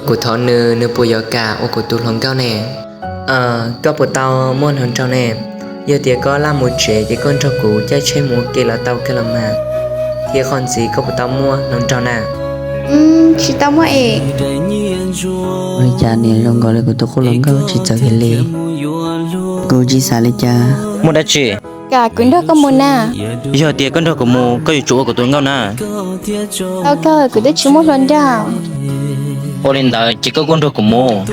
Kuv thov nws, nws puas yuav kam ua kuv tus hluas nkauj ne? Koj puas tau muaj hluas nraug ne? Yog tias koj laj mus tsev ces koj nrog kuv caij tsheb mus ua ke los tau kawg los mas. Thiab qhov ntxiv koj puas tau muaj hluas nraug na? Tsis tau muaj es. Ua li cas niam zoo nkaus li kuv tus qub hluas nkauj tsis txawv kiag li? Kuv tsis xav li cas. Muaj dab tsi? Kam kuv nrog koj mus na. Yog tias koj nrog kuv mus koj yuav tsum ua kuv tus hluas nkauj na. Tau kawg, kuv twb tsis muaj hluas nraug. Ua li ntawd ces koj kuj nrog kuv mus.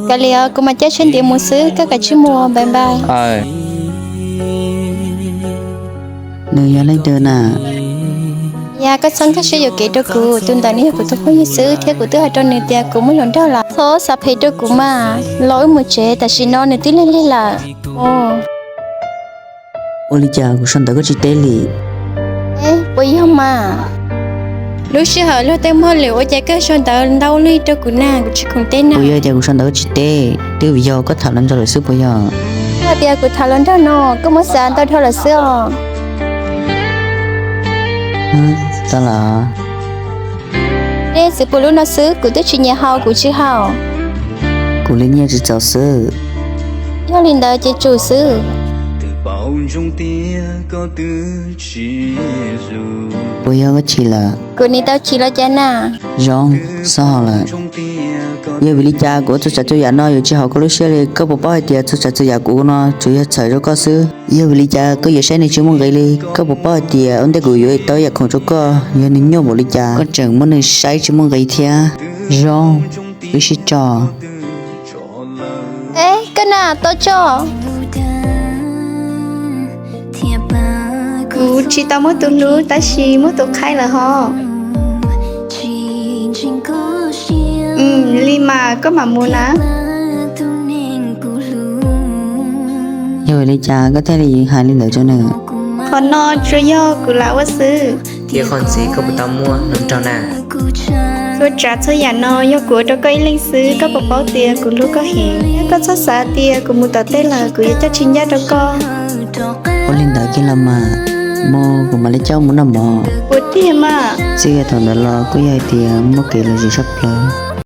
Kav liam, kuv mam caij tsheb ntiav mus xwb, koj kav tsij mus, bye bye. Nws yog leej twg na? Yog koj txhob nkag siab yuam kev rau kuv, tus ntawd nws yog kuv tus phooj ywg xwb thiab kuv twb hais rau nws tias kuv muaj hluas nraug lawm. Txhob xav phem rau kuv mas, los wb mus tsev, tam sim no nws twb lig lig lawm. Ua li cas kuv sau ntawv koj tsis teb li? Puas yog mas? Lub sij hawm luag tej muaj lwm ua cas koj sau ntawv ntau li rau kuv na, kuv tsis khoom teb na. Puas yog tias kuv sau ntawv koj tsis teb, twb vim yog koj tham hluas nraug lawm xwb puas yog? Yog tias kuv tham hluas nraug no, koj muab xav ntau dhau lawm xwb os. Tau los. Nej txiv puas lub no xwb, kuv twb tsis nyiam haus, kuv tsis haus. Kuv li nyiaj tsis txaus xwb. Yog li ntawd ces tsum xwb. Puas yog koj chim lawm? Kuv nim tau chim los cas na? Zoo, xob haus lawm. Yog vim li cas kuv ua txhua tsav txhua yam no yuav tsis haum koj lub siab li? Koj puas paub hais tias txhua tsav txhua yam kuv ua no tsuas yog txhawm rau koj xwb? Yog vim li cas koj yuav saib nws tsis muaj nqis li? Koj puas paub hais tias ua ntej kuv yuav tau yam khoom rau koj, yog nws nyuaj npaum li cas koj tseem muab nws saib tsis muaj nqis thiab? Zoo, wb sib tso. Eb, koj na, tau tso. Kuv tsis tau muaj tus hlub tab sis muaj tus qhaib lawm hos. Li mas koj mam mus na. Yog vim li cas koj thiaj li hais li ntawd rau nws? Qhov no tsuas yog kuv lam ua xwb. Thiab qhov ntxiv koj puas tau muaj hluas nraug na? Txhua tsav txhua yam no yog kuv ua rau koj ib leeg xwb, koj puas paub tias kuv hlub koj heev. Koj txhob xav tias kuv mus tom tej lawm kuv yuav coj tsis ncaj rau koj. Ua li ntawd kiag los mas, mus kuv mam li coj mus noj mov. Ua tiag mas. Txij thaum ntawd los kuj yog hais tias muaj kev lom zem tshaj plaws.